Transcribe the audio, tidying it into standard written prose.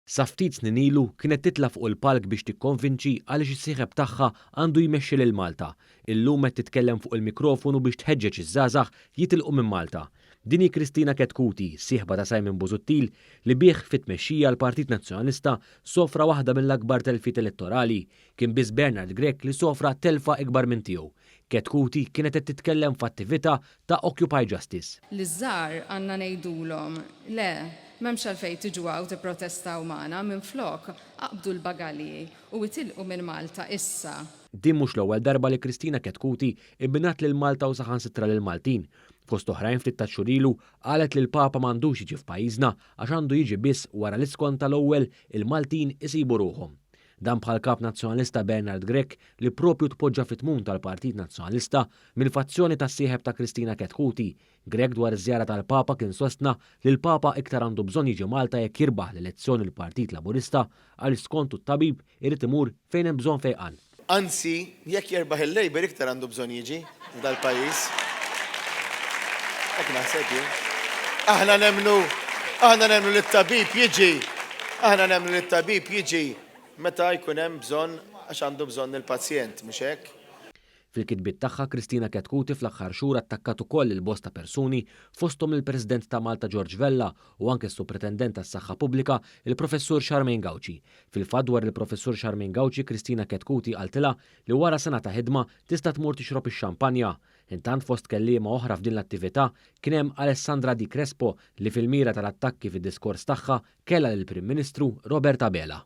Sa ftit snin ilu kienet titla' fuq il-palk biex tikkonvinċi għaliex is-sieħeb tagħha għandu jmexxi lil Malta. Illum qed titkellem fuq il-mikrofonu biex tħeġġeġ iż-żgħażagħ jitilqu minn Malta. Din hi Kristina Chetcuti, sieħba ta' Simon Busuttil, li bih fit-tmexxija l-Partit Nazzjonalista sofra waħda mill-akbar telfiet elettorali. Kien biss Bernard Grech li sofra telfa ikbar minn tiegħu. Chetcuti kienet qed titkellem f'attività ta' Occupy Justice. Liż-żgħar għandna ngħidulhom, le, m'hemmx għalfejn tiġu hawn tipprotestaw magħna, minflok, aqbdu l-bagalji u itilqu minn Malta issa. Din mhux l-ewwel darba li Kristina Chetcuti ibbinat lil Malta u saħansitra lill-Maltin. Fost oħrajn ftit tax-xhur ilu qalet li l-Papa m'għandux jiġi f'pajjiżna għax għandu jiġi biss wara li skont tal-ewwel il-Maltin isibu ruħhom. Dan bħal Kap Nazzjonalista Bernard Grech li propju tpoġġa fit-tmun tal-Partit Nazzjonalista mill-fazzjoni tas-sieħeb ta' Kristina Chetcuti. Grech dwar iż-żjara tal-Papa kien sostna li l-Papa iktar għandu bżonn jiġi Malta jekk jirbaħ l-elezzjoni l-Partit Laburista għaliex skontu t-tabib irid imur fejn hemm bżonn fejqan. Anzi, jekk jerbaħ il-Labour iktar għandu bżonn jiġi f'dal-pajjiż. Hekk naħseb jien. Aħna nemmnu, aħna nemmnu li t-tabib jiġi, aħna nemmnu li t-tabib jiġi meta jkun hemm bżonn għax għandu bżonn il-pazjent, mhux hekk? Fil-kitbiet tagħha, Kristina Chetcuti fl-aħħar xhur attakkat ukoll lil bosta persuni, fosthom lill-President ta' Malta George Vella u anke s-Supretendent tas-Saħħa Pubblika, il-Professur Charmaine Gauci. Fil-fatt dwar il-Professur Charmaine Gauci, Kristina Chetcuti qaltilha li wara sena ta' ħidma tista' tmur tixrob ix-xampanja. Intant fost kelliema oħra f'din l-attività kien hemm Alessandra Di Crespo li fil-mira tal-attakki fid-diskors tagħha kellha lill-Prim Ministru Robert Abela.